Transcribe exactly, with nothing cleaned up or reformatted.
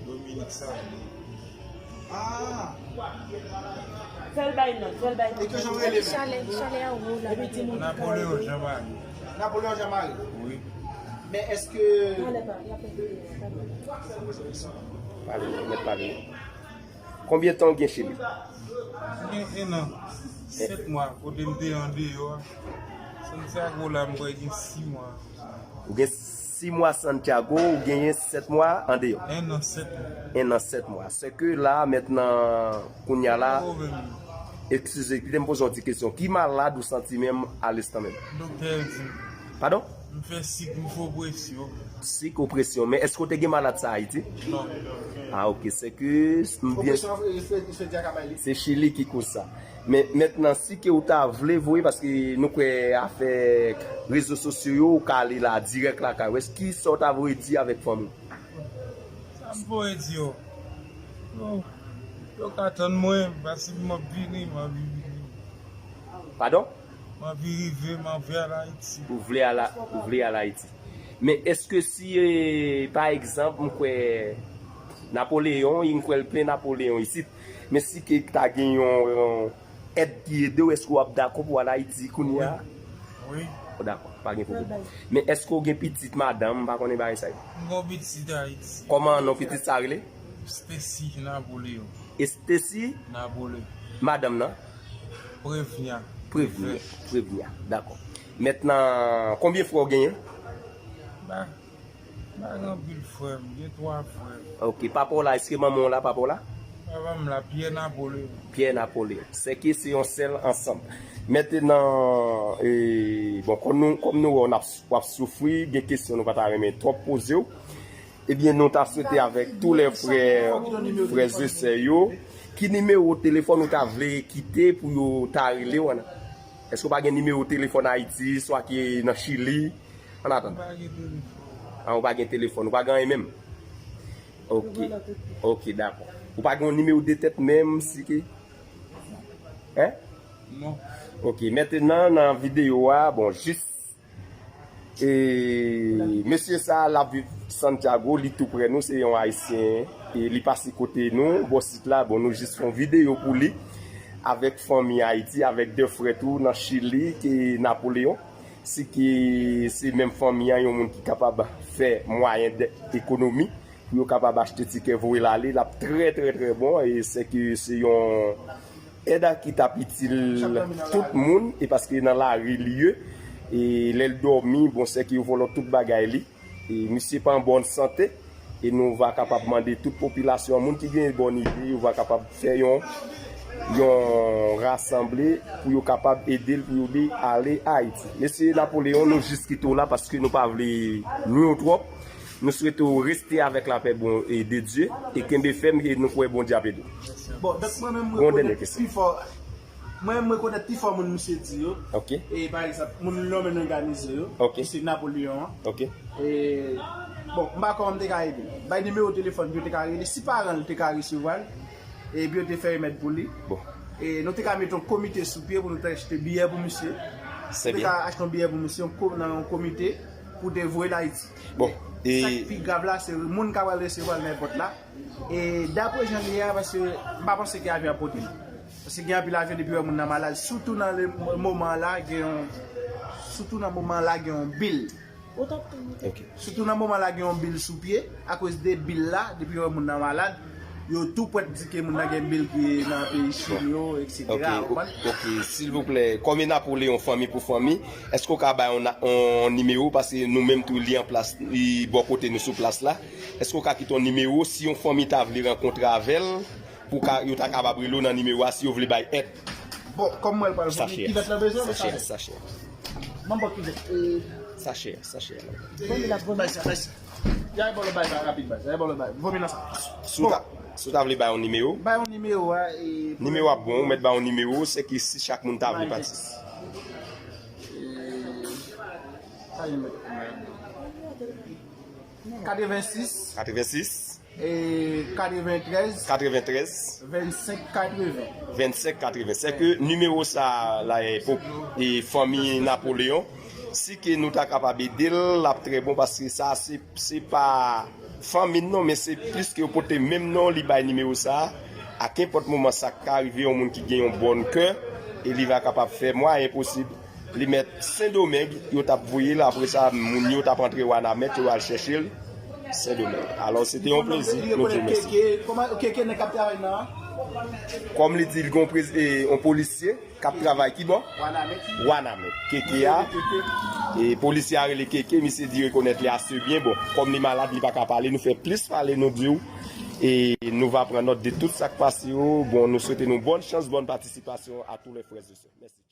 Dominik Sablé. Ah! Fè l bay non, fè l bay non. E ke jan w rele menm? Chalè, chalè a wo la. Epi timoun ki ka Napoléon rele. Jean-Marie. Napoléon Jean-Marie? Wi. Men èske Pale, mèt pale. Konbyen tan w gen Chili? Gen en an, sèt mwa, kote m te andeyò a. Santiago la, m kwè gen sis mwa. Ou gen sis mwa Santiago, ou genyen sèt mwa andeyò. En an, sèt mwa. En an, sèt mwa. Sèke la, mentnan, kounye a la, Bravo, Veni. Eskize, kite m poze yon ti kesyon. Ki malad ou santi menm a lenstan menm? Doktè di m. Padon? M fè sik, m fè opresyon. Sik, opresyon. Men èske w te gen malad sa Ayiti? Non. Ah, ok. Sèke m byen Opresyon, e, e, e, e, dyaka bay li. Se Chili ki koz sa. Men mentnan, si ke ou ta vle voye, paske nou kwè afè rezo sosyo yo, ou ka ale la dirèk lakay ou. Èske ki sa ou ta voye di avèk fanmi w? Sa m voye di yo? Yo, yo ka tann mwen, paske m ap vini, m anvi vini. Padon? M anvi rive, m anvi al Ayiti. Ou vle al, ou vle al Ayiti. Men èske si, eh, pa egzanp, m kwè Napoleyon, m kwè l plen Napoleyon isit. Men si ke ta gen yon, yon èd ki ede w, èske w ap dakò pou w al Ayiti kounye a? Wi. Wi. Oh, dakò, pa gen pwoblèm. Men èske w gen pitit, madanm, m pa konnen bagay sa yo. M gen yon pitit Ayiti. Kòman non pitit sa rele? Stacy Napoleon. Stacy? Napoleon. Madanm nan? Prevnya. Prevnya. Prevnya. Dakò. Mentnan, konbyen frè w genyen? Ba, ba gen anpil frè, m gen twa frè. Ok, papa w la, èske manman w la, papa w la? Papa m la, Pierre Napoleon. Pierre Napoleon. Sèke se yon sèl ansanm. Mentnan, e, bon, kòm nou, kòm nou wè w ap, w ap soufri, gen kesyon nou pa ta renmen twòp poze w. Ebyen, nou ta swete avèk tou lè frè, frè e sè yo, ki nimewo telefòn ou ta vle kite pou yo ta rele w an? Èske w pa gen nimewo telefòn Ayiti, swa ki nan Chili? An atandan. M pa gen telefòn. Ah, ou pa gen telefòn, ou pa gen anyen menm? Ok. Ok, dakò. Ou pa gen yon nimewo de tèt menm, si ke? Hein? Non. Ok, mentnan nan videyo a, bon, jis E mesye sa a, l ap viv Santiago, li tou prè nou, se yon Ayisyen, e li pase kote nou, bò sit la, bon, nou jis fè yon videyo pou li, avèk fanmi Ayiti, avèk de frè tou nan Chili, ki Napoleon, si ki se menm fanmi an, yon moun ki kapab fè mwayen de ekonomi, pou yo kapab achte tikè voye l ale, l ap trè, trè, trè bon, e sèke se yon èd ki t ap itil tout moun, e paske nan lari li ye, e lè l dòmi, bon, sèke yo vòlò tout bagay li, e misye pa an bòn sante, e nou va kapab mande tout popilasyon an, moun ki gen bòn ide, yo va kapab fè yon, yon rasanble pou yo kapab ede l, pou yo de ale Ayiti. Mesye Napoleon, nou jis kite w la paske nou pa vle nwi w twòp. Nou swete w reste avèk lapè bon, e de Dye, e kenbe fèm, e nou kwè Bondye ap ede w. Bon, donk mwen menm, mwen Yon dènye rekonèt kesyon. Pi fò, mwen menm rekonèt pi fò moun misye di yo. Ok. E pa egzanp, moun nonmen nan Ganizo yo, Ok. Ki se Napoleon an. Ok. E, bon, m pa konnen m te ka ede l. Bay nimewo telefòn pou yo te ka rele. Si paran l te ka resevwa l, epi yo te fè remèd pou li. Bon. E nou te ka mete yon komite sou pye pou nou te achte biyè pou misye. Se Nou te byen. Ka achte yon biyè pou misye yon ko- nan yon komite pou te voye l Ayiti. Bon, e Sa ki pi grav la, se moun ka pral resevwa l nan èpòt la. E dapre jan li ye a, paske m pa panse ke avyon ap pote l. Paske gen anpil avyon depi wè moun nan malad, sitou nan le moman la, gen yon, sitou nan moman la, gen yon bil. Ok. Sitou nan moman la, gen yon bil sou pye, akoz de bil la, depi wè moun nan malad, yo tou prèt di ke moun nan gen bil ki nan peyi Chin yo, Bon. Ok, etsetera. Ou konprann? Ok, silvouplè, kòm e Napoleon, fanmi pou fanmi, èske w ka bay yon, yon nimewo, paske nou menm tou li an plas, li bò kote nou sou plas la, èske w ka kite yon nimewo, si yon fanmi ta vle rankontre avè l, pou ka, yo ta kapab rele w nan nimewo a, si yo vle bay èd? Bon, kòm mwen pral Sa vomi, chè. Kivèt la bezwen, Sa chè, sa chè. Manman kivèt. E Sa chè, sa chè. Vomi la, vomi. Bay sa, bay sa. Ya, e bò lòt bay sa rapid, bay sa. E bò lòt bay. Vomi nan sa. Si w ta, Bon. Si w ta vle bay yon nimewo, Bay yon nimewo a, e Nimewo ap bon, ou mèt bay yon nimewo, se ki si chak moun ta vle pati. E, sa yo mèt. Katrevensis. Katrevensis. E katreventrèz. Katreventrèz. Vennsenk katreven. Vennsenk katreven. Se ke nimewo sa la, e, pou, e, fanmi Napoleon, si ke nou ta kapab ede l, l ap trè bon, paske sa, se, se pa, fanmi n non, men se plis ke yo pote menm non, li bay nimewo sa a. A kenpòt moman sa ka rive yon moun ki gen yon bòn kè, e li va kapab fè mwayen posib. Li mèt Sendomeng, yo t ap voye l, apre sa, moun yo t ap antre Wanament, yo al chèche l Sendomeng. Alò, se te yon plezi, nou di w mèsi. Kòman Keke nèg k ap travay nan an? Kòm li di, li gen yon prez- e, yon polisye k ap travay ki bò? Wanament. Keke a. E polisye a rele Keke, misye di rekonèt li ase byen. Bon, kòm li malad, li pa ka pale, nou fè plis pale, nou di w. E nou va pran nòt de tout sa k pase yo. Bon, nou swete nou bòn chans, bòn patisipasyon a tous les frères et sœurs. Mèsi.